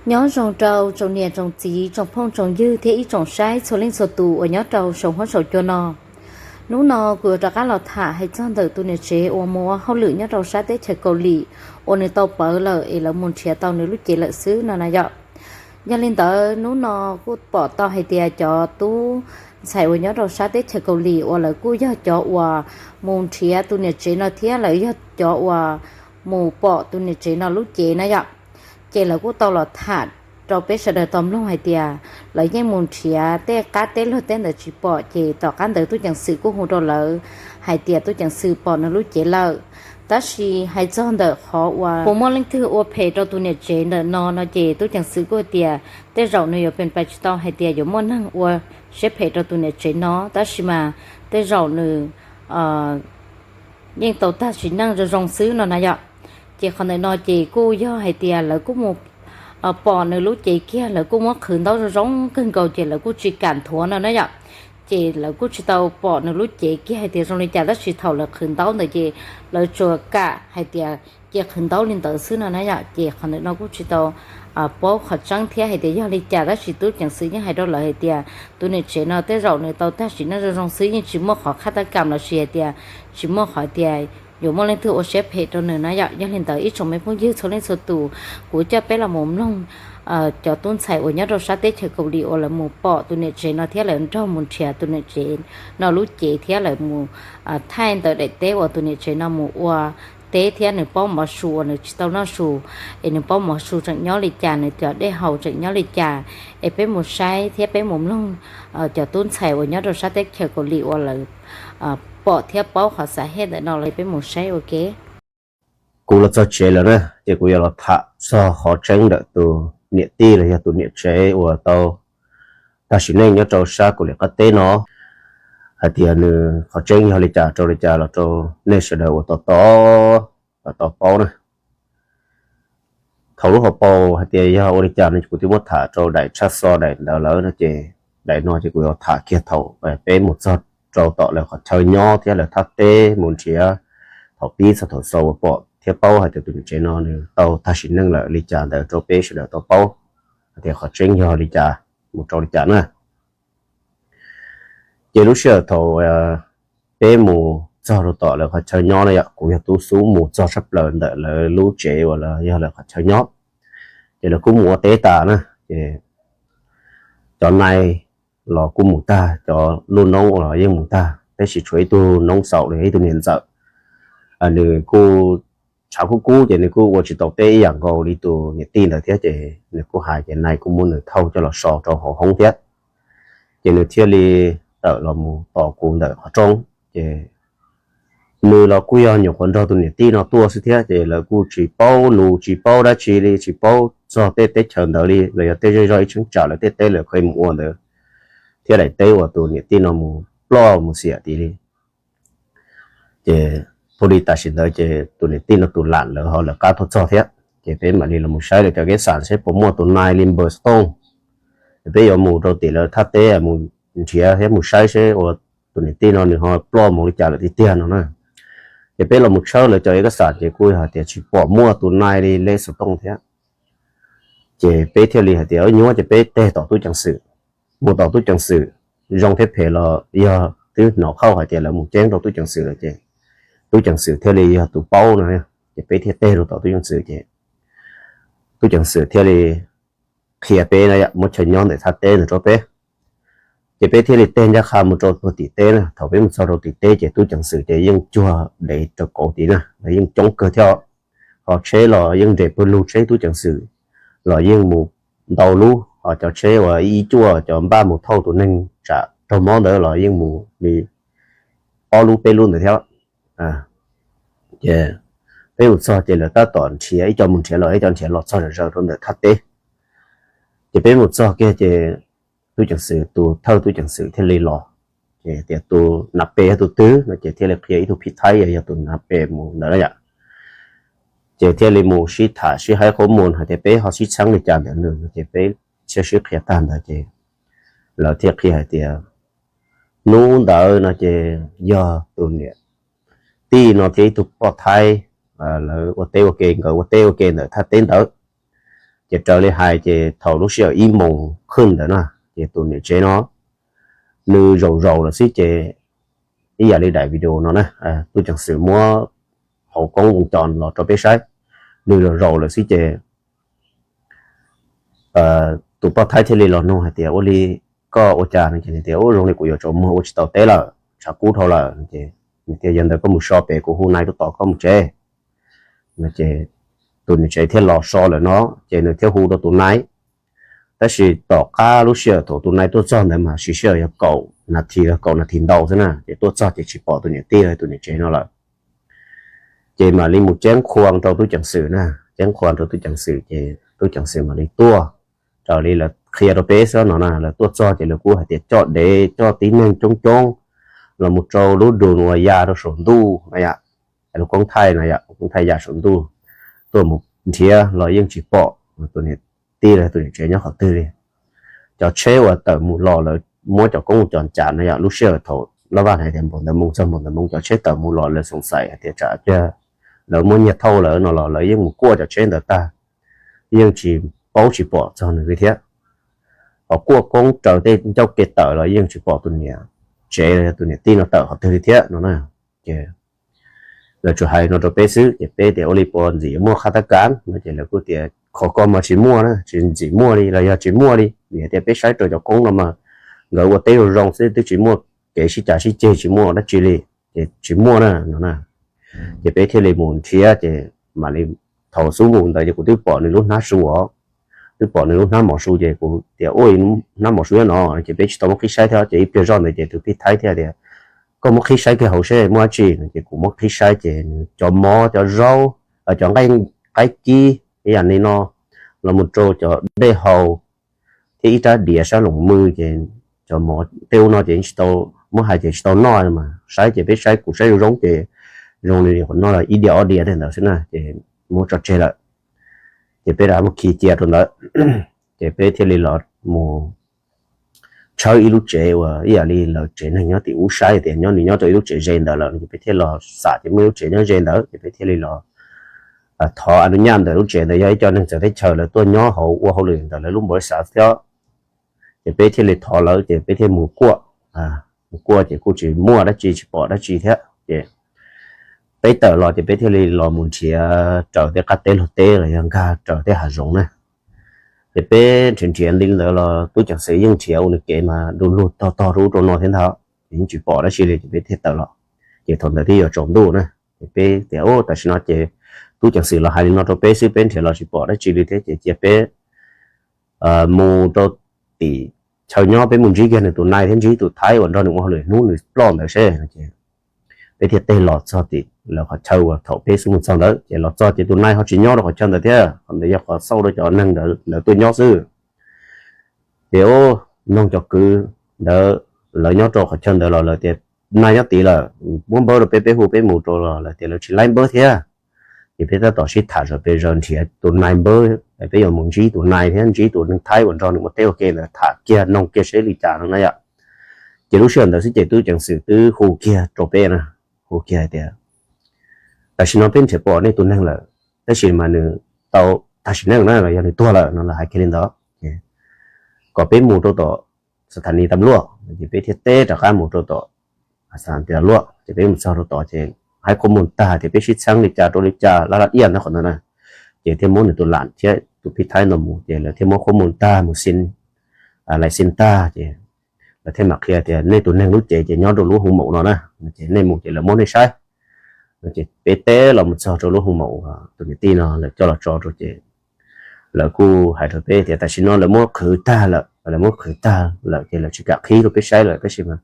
Nyob zoo rau tsoom niam tsoom txiv, tsoom phooj tsoom ywg thiab ib tsoom saib txhua leej txhua tus uas nyob rau saum huab saum cua no. Hnub no kuv yuav rov qab los tham hais txog ntawm tus niam tsev uas mus ua hauj lwm nyob rau sab teb chaws Kaus Lim uas nws tau pawv lawm es lawv mus nrhiav tau nws lub cev lawm xwb no na yom. Yog li ntawd hnub no kuj pom tau hais tias cov tub ntxhais uas nyob rau sab teb chaws Kaus Lim uas lawv kuj yog cov uas mus nrhiav tus niam tsev no thiab lawv yog cov uas mus pom tus niam tsev no lub cev na yom. Ces lawv kuj tau los tham rau peb sawv daws tau mloog hais tias lawv yeej mus nrhiav tej qab teb luag teb ntawd tsis pom, ces tom qab ntawd tub ceev xwm kuj hu rau lawv hais tias tub ceev xwm pom nws lub cev lawm. Tab sis hais txog ntawm qhov uas puas muaj leej twg ua phem rau tus niam tsev ntawm no no ces tub ceev xwm kuj hais tias tej zaum nws yuav pes pais tsis tau hais tias yuav muaj neeg ua siab phem rau tus niam tsev no, tab sis mas tej zaum nws yeej tau tag sim neej zoo zoo xwb no na yom. Ces qhov ntawm no ces kuj yog hais tias lawv kuj mus pom nws lub cev kiag, lawv kuj muab qhwv ntaub zoo zoo kawg nkaus ces lawv kuj tsis kam nthuav no na yom. Ces lawv kuj tsis tau pom nws lub cev kiag hais tias zoo li cas, tab sis thaum lawv qhwv ntaub ntawd ces lawv tsuas kam hais tias cia qhwv ntaub li ntawd xwb no na yom. Ces qhov ntawm no kuj tsis tau paub qhov tseeb thiab hais tias yog li cas, tab sis tub ceev xwm yeej hais rau lawv hais tias tus niam tsev no tej zaum nws tau tag sim neej zoo zoo xwb, yeej tsis muaj qhov khab tab kam los sis hais tias tsis muaj qhov tias yuav muaj leej twg ua siab phem rau nws na yom. Yog li ntawd ib tsoom me phooj ywg txhua leej txhua tus, kuv coj peb los mus mloog cov tub ntxhais uas nyob rau sab teb chaws Kaus Lim uas lawv mus pom tus niam tsev no thiab lawv nrog mus nrhiav tus niam tsev no lub cev thiab lawv mus thaij ntawm daim teb uas tus niam tsev no mus ua teb thiab nws pob mov su uas nws tsis tau noj su, es nws pob mov su tseem nyob li cas, nws cov dej haus tseem nyob li cas. Es peb mus saib thiab peb mus mloog cov tub ntxhais uas nyob rau sab teb chaws Kaus Lim uas lawv pom thiab paub qhov xav hej ntawm no los peb mus saib ua ke. Kuv los txog tsev lawm na, ces kuv yuav los tham txog qhov tseeb ntawm tus niam tij los yog tus niam tsev uas tau tag sim neej nyob rau sab Kaus Lim qab teb no, hais tias nws qhov tseeb yog li cas rau li cas los rau nej sawv daws uas tos tos tau paub na. Thaum lub hauv paus hais tias yog ua li cas no kuv twb muab tham rau daim tshaj xo daim ntawd lawm no, ces daim no ces kuv yuav tham kiag thaum peb mus txog rau tom lawv qhov chaw nyob thiab lawv thaj teb mus nrhiav thaum pib txog thaum xaus uas pom thiab paub hais tias tus niam tsev no nws tau tag sim neej lawm li cas ntawd rau peb sawv daws tau paub hais tias qhov tseeb yog li cas mus rau li cas na. Ces lub sij hawm thaum peb mus txog rau tom lawv qhov chaw nyob na yom, kuv yog tub xub mus txog tshaj plaws ntawm lawv lub tsev uas yog lawv qhov chaw nyob. Ces lawv kuj mus ua teb tas na, ces cov nai los kuj mus tag, cov lub noob los yeej mus tag, tab sis tshuav ib tug noob xaum los yog ib tug niam ntxawm, nws kuj tshav kub kub ces nws kuj ua tsis tau teb ib yam nkaus li tus niam tij ntawd thiab, ces nws kuj hais ces nai kuj muab nws thauj coj los so rau hauv hoob thiab. Ces nws thiaj li tawm los mus tos kuv ntawm qhov rooj. Ces nws los kuj yog nyuam qhuav nrog tus niam tij no tuaj xwb thiab, ces lawv kuj tsis paub lus tsis paub dab tsi li, tsis paub txog tej teb chaws ntawd li los yog tej zej zog ib cheeb tsam lawv tej teb lawv qhov mus ua ntawd thiab daim teb uas tus niam tij no mus ploj mus xiam tid li. Ces thaum li tam sim ntawd ces tus niam tij no tus lam lawv ho lawv qab tuaj txog thiab, ces peb mam li los mus saib lawv cov kev xam seb puas muaj tus nai li npawg xov tooj. Ces peb yuav mus rau tim lawv thaj teb mus nrhiav thiab mus saib seb ua tus niam tij no nws ho ploj mus li cas lawm tiag tiag no na. Ces peb los mus tshawb lawv cov kev xam ces kuj hais tias tsis pom muaj tus nai li lej xov tooj thiab. Ces peb thiaj li hais tias nyuaj ces peb teg tom tub ceev xwm, mus tom tub ceev xwm, zoo thiab phem los yog twb hnov qhauj hais tias lawv mus ceeb rau tub ceev xwm lawm ces tub ceev xwm thiaj li yog tus paub no. Ces peb thiaj teg rau tom tub ceev xwm ces tub ceev xwm thiaj li qhia peb na, muab chaw nyob ntawm thaj teb ntawd rau peb. Ces peb thiaj li teg ncaj qha mus rau puag tim teb na. Thaum peb mus txog rau tim teb ces tub ceev xwm ces yeej cuag dev rau kauv tid na, lawv yeej coob kawg thiab. Ho tsheb los yeej nres pawg lug tsheb tub ceev xwm los yeej mus ntau lub, ho cov tsheb uas ib cuaj cov npaj mus thauj tus neeg tsam raug mob ntawd los yeej mus li ob lub peb lub ntawd thiab. Ces peb mus txog ces lawv tab tom nrhiav, ib co mus nrhiav los ib co nrhiav los txog zom zaws rau ntawm thaj teb. Ces peb mus txog kiag ces tub ceev xwm, tus thawj tub ceev xwm thiaj li los, ces tias tus nav pes yog tus twg no ces thiaj li qhia ib tug phij thaib yog tus nav pes mus ntawd na yom. Ces thiaj li mus sib tham sib haib qhob mus hais tias peb ho sib txheeb li cas ntawm nws no ces peb thiaj sib qhia tag ntawd ces lawv thiaj qhia hais tias hnub ntawd no ces yog tus niam tij no thiab ib tug poj thaib, lawv ua teb ua ke, nkawd ua teb ua ke ntawm thaj teb ntawd. Ces raws li hais ces thaum lub sij hawm ib moos khwb ntawd na, ces tus niam tsev no nws zaum zaum lawm xwb ces ib yam li daim video no na, tub ceev xwm muab hauv koob voos cos los rau peb saib, nws zaum zaum lawm xwb ces tus poj Thaib thiaj li los nug hais tias, ua li koj ua cas no? Ces nws tias, ua zoo li kuv yuav tsum muag ua tsis tau teb lawm, tshav kub dhau lawm. Ces nws tias, yog ntawd koj mus so pem, kuv hu nais tuaj tos koj mus tsev. Ces tus niam tsev thiaj los so lawm no, ces nws thiaj hu rau tus nais. Tab sis tom qab lub sij hawm thaum tus nais tuaj txog ntawd mas siv sij hawm yog kaum nas this los kaum nas this ntau xwb na, ces tuaj txog ces tsis pom tus niam tij los tus niam tsev no lawm. Ces mam li mus ceeb qhua rau tub ceev xwm na, ceeb qhua rau tub ceev xwm ces tub ceev xwm mam li tuaj. Raws li lawv qhia rau peb xwb no na, lawv tuaj txog ces lawv kuj hais tias coj dev coj tib neeg coob coob los mus rau lub dun uas ya rau saum ntuj no yom, lub koob thaij no yom, koob thaij ya saum ntuj, tuaj mus nrhiav los yeej tsis pom tus niam tij los tus niam tsev nyob qhov twg li. Cov tsheb uas tawm mus los lawv muab cov koob cov ncas no yom, lub sij hawm thaum laj vaj hais tias npaum ntawd moo txog npaum ntawd moo, cov tsheb tawm mus los lawv xoom xaim hais tias tsam kiag lawv muab nyiag thauj lawm no los lawv yeej mus kuaj cov tsheb ntawd tag, yeej tsis paub tsis pom txog nws li thiab. Ho kuaj koob raws tej ncauj ke tawm los yeej tsis pom tus niam tsev los yog tus niam tij no tawm qhov twg li thiab no na. Ces lawv tsuas hais no rau peb xwb ces peb tias ua li puas ntxim yuav muaj qhab tab kav no ces lawv kuj tias qhov ko mas tsis muaj na, tsis ntxim muaj li los yog tsis muaj li vim hais tias peb saib rau cov koob no mas nkawd ua teb zoo zoo xwb twb tsis muaj kev sib cav sib ceg tsis muaj dab tsi li, ces tsis muaj na no na. Ces peb thiaj li mus nrhiav ces mam li thaum xub mus ntawd ces kuv twb pom nws lub hnab su os, twb pom nws lub hnab mos su ces kuv tias ua hnab mos su nyob no ces peb tsis tau muab qhib saib thiab ces ib pliag zoj ntawd ces tus pij thaib thiaj tias koj muab qhib saib kiag hauv seb muaj dab tsi no ces kuv muab qhib saib ces nws cov mov cov zaub, cov nqaij kib ib yam li no los mus rau cov dej haus thiab ib rab diav sab loos mw ces cov mov tej ub no ces tsis tau muab hais ces tsis tau noj mas saib ces peb saib kuv saib zoo zoo ces zoo li qhov no los ib diav ob diav tej ntawd xwb na ces muab tso tseg lawm. Ces peb rov mus khi cia rau ntawd ces peb thiaj li los mus tshawb ib lub tsev uas ib yam li lawv tsev neeg nyob tim ub saib tias nyob nws nyob rau ib lub tsev ze ntawd lawm ces peb thiaj los xam ces muaj ib lub tsev nyob ze ntawd ces peb thiaj li los thov a nu nyaj ntawm lub tsev ntawd yog ib co neeg txawv teb chaws lawv tuaj nyob hauv ua hauj lwm ntawm lawv lub npau xav thiab. Ces peb thiaj li thov lawv ces peb thiaj mus kuaj, mus kuaj ces kuj tsis muaj dab tsi tsis pom dab tsi thiab ces peb tawm los ces peb thiaj li los mus nrhiav raws tej qab teb luag teb los yog nkag raws tej hav zoov na. Ces peb nrhiav nrhiav li ntawd los tub ceev xwm yeej nrhiav ua nws kev mas du lug tog tog rau ub rau no thiab ntag, ces yeej tsis pom dab tsi li ces peb thiaj tawm los. Ces thaum ntawd twb yuav tsaus ntuj na, ces peb tias tam sim no ces tub ceev xwm los hais li no rau peb xwb peb nrhiav los tsis pom dab tsi li thiab ces cia peb mus rau tim chaw nyob peb mus ntsib kiag nws tus nai thiab ntsib tus thaib uas nrog nws ua hauj lwm hnub nws ploj ntawd seb no ces peb thiaj teg los txog tim lawv qhov chaw uas thaum peb xub mus txog ntawd ces los txog ces tus nai ho tsis nyob rau qhov chaw ntawd thiab, qhov ntawd yog qhov xauj rau cov neeg ntawd lawv tuaj nyob xwb. Ces ub, noog cov kwv ntawd lawv nyob rau qhov chaw ntawd los lawv tias nai nyob tid lawm, muab npawb rau peb peb hu peb mus rau los lawv tias lawv tsis laib npawb thiab. Ces peb tab tom sib tham zawm pes zaws nrhiav tus nai npawb, peb yuav mus ntsib tus nai thiab ntsib tus neeg thaib uas nrog nws ua teb ua ke ntawd tham kiag noog kiag seb li cas no na yom. Ces lub sij hawm ntawd xwb ces tub ceev xwm twb hu kiag rau peb na, hu kiag hais tias tam sim no peb nrhiav pom nej tus neeg lawm, tab sis mas nws tau tag sim neej na los yog nws tuag lawm no lawv hais kiag li ntawd. Kom peb mus rau tom xa tha ni tam luaj ces peb thiaj teb rov qab mus rau tom xa tha ni tam luaj ces peb mus txog rau tod ces hais qhuab mus tag tias peb sib txheeb li cas rau li cas laj laj iaj ntag qhov ntawd na. Ces thiaj muab nws tus lam thiab tus phij thaib no mus ces lawv thiaj muab qhuab mus tag mus xin lais xin tag ces lawv thiaj mam qhia tias nej tus neeg lub cev ces nyob rau lub hoo maum no na, ces nej mus ces lawv muab nej saib. Ces peb teb los mus txog rau lub hoo maum tus niam tij no lawv coj los tso rau ces lawv kuj hais rau peb tias tam sim no lawv muab qhwv tag lawm, lawv muab qhwv tag lawm ces lawv tsis kam qhib rau peb saib lawm tab sis mas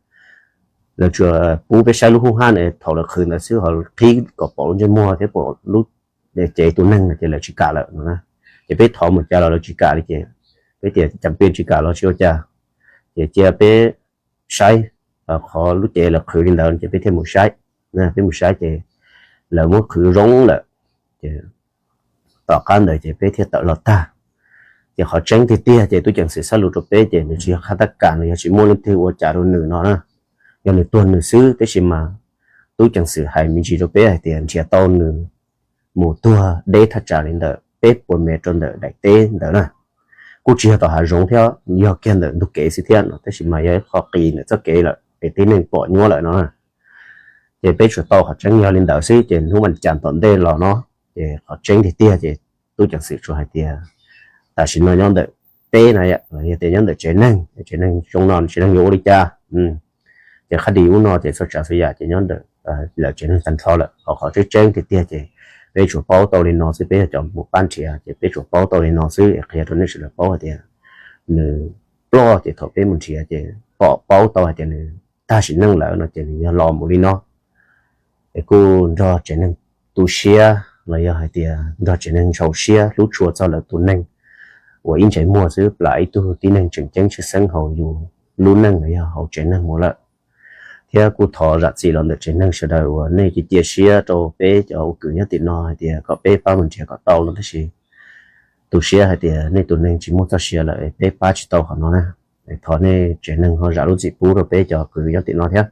lawv tsuas pub peb saib lub hoob hab na thaum lawv qhwv ntawd xwb ho qhib kom pom lub ntsej muag thiab pom lub cev tus neeg no ces lawv tsis kam lawm no na. Ces peb thov mus cas los lawv tsis kam li ces peb tias cas peb tsis kam los tsis ua cas, ces cia peb saib qhov lub cev lawv qhwv li ntawd ces peb thiaj mus saib. Peb mus saib ces lawv muab qhwv zoo lawm. Ces tom qab ntawd ces peb thiaj tawm los tag. Ces qhov tseeb tiag tiag ces tub ceev xwm xab lus rau peb ces nws tsis yog qhab tab kam los yog tsis muaj leej twg ua cas rau nws no na, yog nws tuag nws xwb tab sis mas tub ceev xwm hais me ntsis rau peb hais tias nrhiav tau nws mus tuag deb thaj tsam li ntawm peb puas mev rau ntawm daim teb ntawd na. Kuj tsis yog tom hav zoov thiab, yog kiag ntawm ntug kev xwb thiab no, tab sis mas yog ib qho qis ntawm txoj kev lawm es tib neeg pom nyuab lawm no na. Ces peb tsuas tau qhov tseeb yog li ntawd xwb, ces hnub vas cas tom ntej los no, ces qhov tseeb tiag tiag ces tub ceev xwm tsuas hais tias tam sim no nyob ntawm peb na, yog tias nyob ntawm tsev neeg, tsev neeg zoo no tsev neeg yuav ua li cas. Ces qhab dis ub no ces txhua tsav txhua yam ces nyob ntawm lawv tsev neeg tag nrho lawm, ho qhov tseeb tseeb tiag tiag ces peb tsuas paub tau li no xwb, peb yog cov mus pab nrhiav ces peb tsuas paub tau li no xwb es qhia rau nej sawv daws paub hais tias nws ploj ces thaum peb mus nrhiav ces pom paub tau hais tias nws tag sim neej lawm no ces nws yog los mus li no. Es kuj nrog tsev neeg tu siab los yog hais tias nrog tsev neeg ntshau siab hlub tshua txog lawv tus neeg uas ib ntsais muag xwb, plam ib tug tib neeg tseem ceeb tshwj xeeb hauv yus lub neej los yog hauv tsev neeg mus lawm. Thiab kuj thov zam txim los ntawm tsev neeg sawv daws uas nej cia cia siab rau peb cov ua kwv nyob tim no hais tias kom peb pab mus nrhiav kom tau no, tab sis tu siab hais tias nej tus neeg tsis muaj txoj sia lawm, peb pab tsis tau qhov no na. Thov nej tsev neeg ho zam lub txim pub rau peb cov kwv nyob tim no thiab.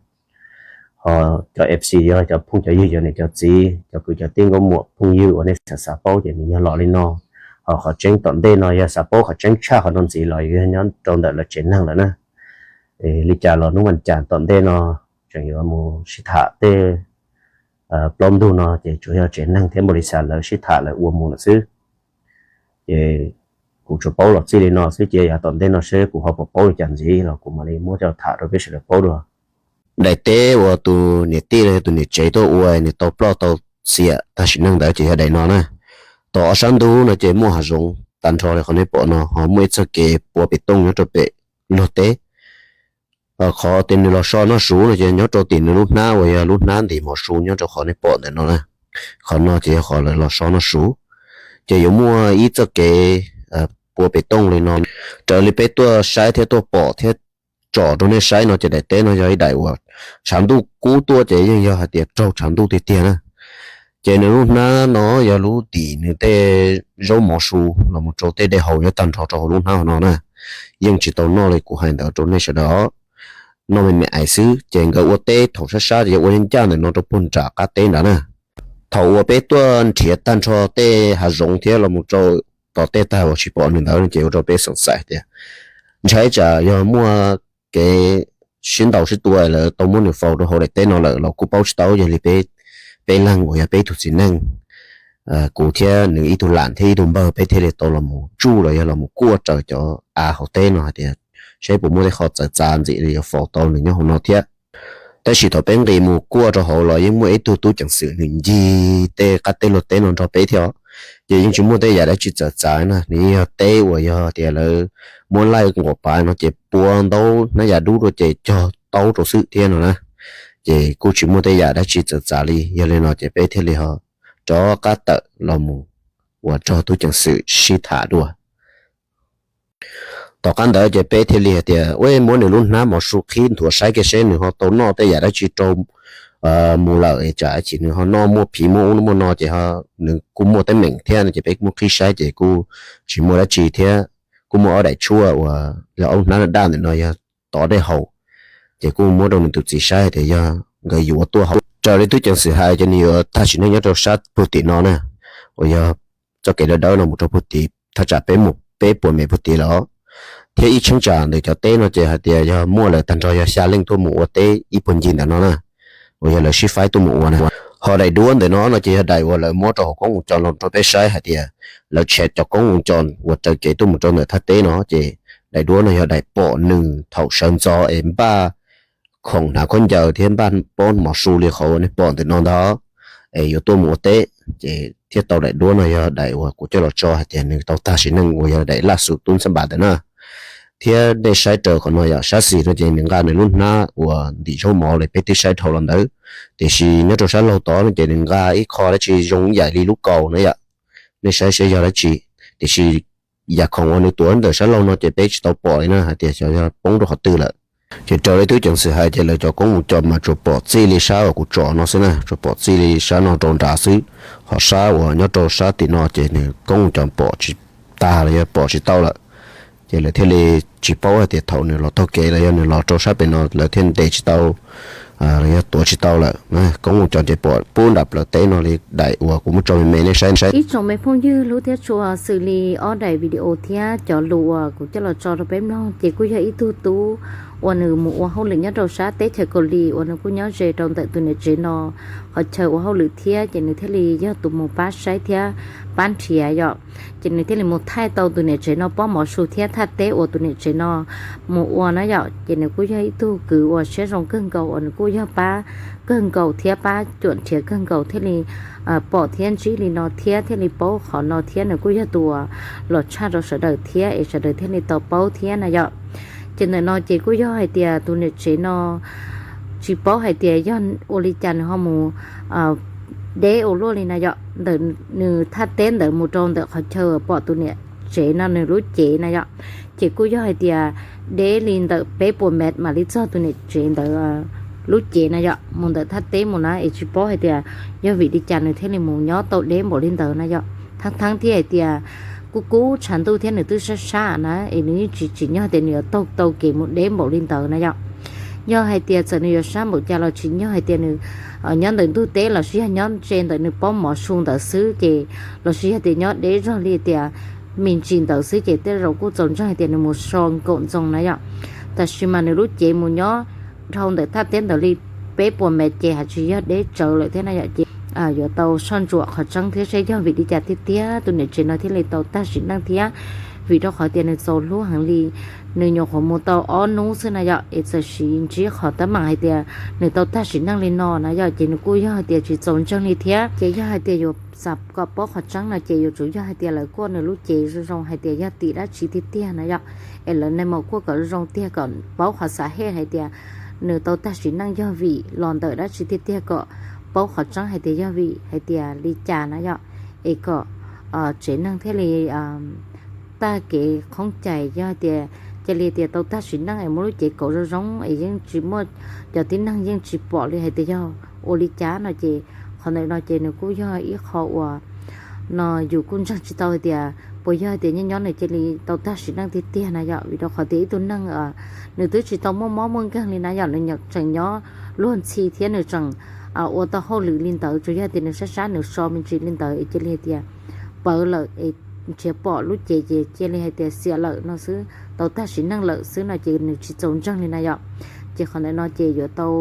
Ho cov F C yog cov phooj cov ywg, cov niam cov txiv, cov kwv cov tij nkauj muam phooj ywg uas nej xav xav paub ces nws yog los li no. Ho qhov tseeb tom ntej no yog xav paub qhov tseeb tshaj qhov no ntxiv los yog nyob rau ntawm lawv tsev neeg lawm na. Li cas los hnub vas cas tom ntej no tseem yuav mus sib tham tej plaub ntug no ces tsuas yog tsev neeg thiab npaum li xav lawv sib tham lawv ua mus lawm xwb. Ces kuv tsuas paub los txij li no xwb, ces yav tom ntej no seb kuv ho puas paub li cas ntxiv los kuv mam li muab coj tham rau peb sawv daws paub dua. Daim teb uas tus niam tij los yog tus niam tsev tuaj ua nws tau ploj tau xiam tag sim neej ntawd ces yog daim no na. Tom ob sab ntug no ces muaj hav zoov tag nrho li qhov nej pom no, ho muaj ib txoj kev pua pem tooj nyob rau pem luag teb. Qhov tias nws los so noj su no ces nyob rau tim nws lub hnab uas yog lub hnab ntim mov su nyob rau qhov nej pom ntawm no na. Qhov no ces yog qhov lawv los so noj su. Ces yuav muaj ib txoj kev pua pem tooj li no. Raws li peb tuaj saib thiab tuaj pom thiab tsom rau nej saib no ces daim teb no yog ib daim uas tshav ntuj kub tuaj ces yeej yog hais tias raug tshav ntuj tiag tiag na. Ces nws lub hnab no yog lub ntim nws tej zaub mov su los mus rau tej dej haus nyob tag nrho rau hauv lub hnab no na. Yeej tsis tau noj li kuv hais ntawd rau nej sawv daws os. Noj me me ais xwb, ces nkawd ua teb thaum sab sab ces yog ua ncaj ncaj ntawm no rau puag nram qab teb nrad na. Thaum uas peb tuaj nrhiav tag nrho tej hav zoov thiab los mus rau tom tej tag uas tsis pom nws ntawd no ces ua rau peb xav xav tias ntshai tsam yog muaj kev sib ntaus sib tua lawv tau muab nws faus rau hauv daim teb no lawm los kuj paub tsis tau, yog li peb, peb leeg uas yog peb ib tug txiv neej, kuv thiab nws ib tug lam thiab ib tug npawg peb thiaj li tau los mus tsuj los yog los mus kuaj raws cov av hauv teb no hais tias saib puas muaj tej qho txawv txav ntxim li yuav faus tau nws nyob hauv no thiab. Tab sis thaum peb nqis mus kuaj rau hauv los yeej muaj ib tug tub ceev xwm nws ncig tej qab teb luag teb no nrog peb thiab os. Ces yeej tsis muaj tej yam dab tsi txawv txav na, nws yeej yog teb uas yog tias lawv muab laij nqaum pav no ces pua ntaub hnab yas dub rau ces cog taub rau xwb thiab no na. Ces kuj tsis muaj tej yam dab tsi txawv txav li, yog li no ces peb thiaj li ho rov qab tawm los mus uas nrog tub ceev xwm sib tham dua. Tom qab ntawd ces peb thiaj li hais tias ua muab nws lub hnab mov su qhib nthuav saib kiag seb nws ho tau noj tej yam dab tsi rau mus lawm, tsam ib chim nws ho noj muaj phiv muaj ub muaj no ces nws kuj muaj teeb meem thiab no ces peb muab qhib saib ces kuj tsis muaj dab tsi thiab. Kuj muaj ob daim tshuaj uas yog ob lub hnab daj ntawm no yog tov dej haus, ces kuj muab rau nws tus txiv saib hais tias yog nkawd yuav tuaj hauv. Raws li tub ceev xwm hais ces nws yuav tag sim neej nyob rau sab puag tim no na, uas yog txoj kev dawb dawb no mus rau puag tim thaj tsam peb mus peb puas mev puag tim lawm. Thiab ib cheeb tsam ntawm cov teb no ces hais tias yog muaj lawm tag nrho yog xya leej tuaj mus ua teb ib puag ncig ntawm no na, uas yog lawv sib faib tuaj mus ua na. Ho daim duab ntawm no no ces yog daim uas lawv muab rau hauv koob mus co los rau peb saib hais tias lawv tshem cov koob mus co uas raws kev tuaj mus rau ntawm thaj teb no ces daim duab no yog daim pom nws thaum sawv ntxov es npaj khoom hnav khaub ncaws thiab npaj pob mov su li qhov uas nej pom ntawm no ntag, es yuav tuaj mus ua teb. Ces thiaj tau daim duab no yog daim uas kuv coj los tso hais tias nws tau tag sim neej uas yog daim laj xus tub ntxhab npas ntawm na. Thiab nej saib raws qhov no yom, sab xis no ces nws nqa nws lub hnab uas ntim zaub mov li peb twb saib dhau los ntawd, tiam sis nyob rau sab laug tod no ces nws nqa ib qho dab tsi zoo ib yam li lub kaus na yom. Nej saib seb yog dab tsi, tiam sis yam khoom uas nws tuav ntawm sab laug no ces peb tsis tau pom li na hais tias xyov yog poob rau qhov twg lawm. Ces raws li tub ceev xwm hais ces lawv cov koob mus co mas tsuas pom txij li sab uas kuv tsom no xwb na, tsuas pom txij li sab no rau nrad xwb. Ho sab uas nyob rau sab tim no ces nws koob mus co pom tsis tag los yog pom tsis tau lawm. Ces lawv thiaj li tsis paub hais tias thaum nws los taug kev los yog nws los rau sab pem no lawv thiaj ntes tsis tau yog tuav tsis tau lawm. Koob mus cov ces pom pub nram plawv teb no li daim uas kuv muab tso me me nej saib saib. Ib tsoom me phooj ywg hlub thiab tshua, xws li ob daim video thiab cov lus uas kuv coj los tso rau peb mloog ces kuj yog ib tug tub uas nws mus ua hauj lwm nyob rau sab teb chaws Kaus Lim uas nws kuj nyob ze rau ntawm tus niam tsev no qhov chaw ua hauj lwm thiab ces nws thiaj li yog tus mus pab saib thiab pab nrhiav yom. Ces nws thiaj li mus thaij tau tus niam tsev no pob mov su thiab thaj teb uas tus niam tsev no mus ua na yom. Ces nws kuj yog ib tug kwv uas siab zoo kawg nkaus uas nws kuj yog pab kawg nkaus thiab pab cuam nrhiav kawg nkaus thiaj li pom thiab ntsib li no thiab thiaj li paub qhov no thiab nws kuj yog tus uas los tshaj rau sawv daws thiab es sawv daws thiaj li tau paub thiab na yom. Ces ntawm no ces kuj yog hais tias tus niam tsev no tsis paub hais tias yog ua li cas nws ho mus deb ua luaj li na yom. Ntawm nws thaj teb ntawd mus rau ntawm qhov chaw pom tus niam tsev no nws lub cev na yom, ces kuj yog hais tias deb li ntawm peb puas mev mam li txog tus niam tsev ntawd lub cev na yom. Mus ntawm thaj teb mus na es tsis paub hais tias yog vim li cas nws thiaj li mus nyob tau deb npaum li ntawd na yom. Thaab thaab thiab hais tias kuj kub tshav ntuj thiab nws twb sab sab na es nws yeej tsis tsim nyog tias nws yuav taug tau kev mus deb npaum li ntawd na yom. Yog hais tias txawm nws yuav sab npaum cas los tsis nyog hais tias nws nyob ntawm ntug teb los sis yog nyob ze ntawm nws pob mov su ntawd xwb ces los sis yog tias nyob deb zog li tias me ntsis ntawd xwb ces tej zaum kuj txaus ntseeg hais tias nws mus so nkaum ntxoos na yom. Tab sis mas nws lub cev mus nyob dhau ntawm thaj teb ntawd li peb puas mev ces hais tsis yog deb tsawv lawm thiab na yom. Ces yuav tau soj ntsuam qhov tseeb thiab seb yog vim li cas tiag tiag tus niam tsev no thiaj li tau tag sim neej thiab. Vim rau qhov tias nws txaus hlub heev li, nws nyuam qhuav mus tau ob hnub xwb na yom es txawm sim ntsib qhov teeb meem hais tias nws tau tag sim neej li no na yom ces nws kuj yog hais tias tsis txaus ntseeg li thiab. Ces yog hais tias yuav xav kom paub qhov tseeb no ces yuav tsum yog hais tias lawv kuaj nws lub cev zoo zoo hais tias yog tim dab tsi tiag tiag na yom. Es lawv neeg maum kuaj kom zoo zoo tiag kom paub qhov xav hej hais tias nws tau tag sim neej yog vim los ntawm dab tsi tiag tiag kom paub qhov tseeb hais tias yog vim hais tias li cas na yom. Es kom tsev neeg thiaj li tag kev qhoob cai. Yog hais tias cia li tias tau tag sim neej es muaj lub cev kauv zoo zoo es yeej tsis muaj, cov tib neeg yeej tsis pom li hais tias yog ua li cas no ces qhov ntawm no ces nws kuj yog ib qho uas no yus kuj ntseeg tsis tau hais tias puas yog hais tias nyob nyob nws cia li tau tag sim neej tiag tiag na yom. Vim rau qhov tias ib tug neeg nws twb tsis tau muaj mob muaj nkeeg li na yom, nws tseem nyob luag ntxhi thiab nws tseem ua tau hauj lwm li ntawd, tsuas yog tias nws sab sab nws so me ntsis li ntawd es cia li hais tias pawv lawm es nrhiav pom lub cev ces cia li hais tias xiam lawm no xwb, tau tag sim neej lawm xwb no ces nws tsis txaus ntseeg li na yom. Ces qhov ntawm no ces yuav tau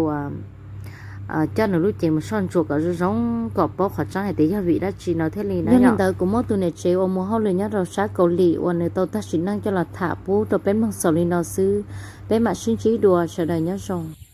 coj nws lub cev mus soj ntsuam kom zoo zoo kom paub qhov tseeb hais tias yog vim dab tsi no thiaj li na. Yog li ntawd kuv muab tus niam tsev uas mus hauj lwm nyob rau sab Kaus Lim uas nws tau tag sim neej coj los tham pub rau peb mloog xaus li no xwb. Peb mam sib ntsib dua, sawv daws nyob zoo.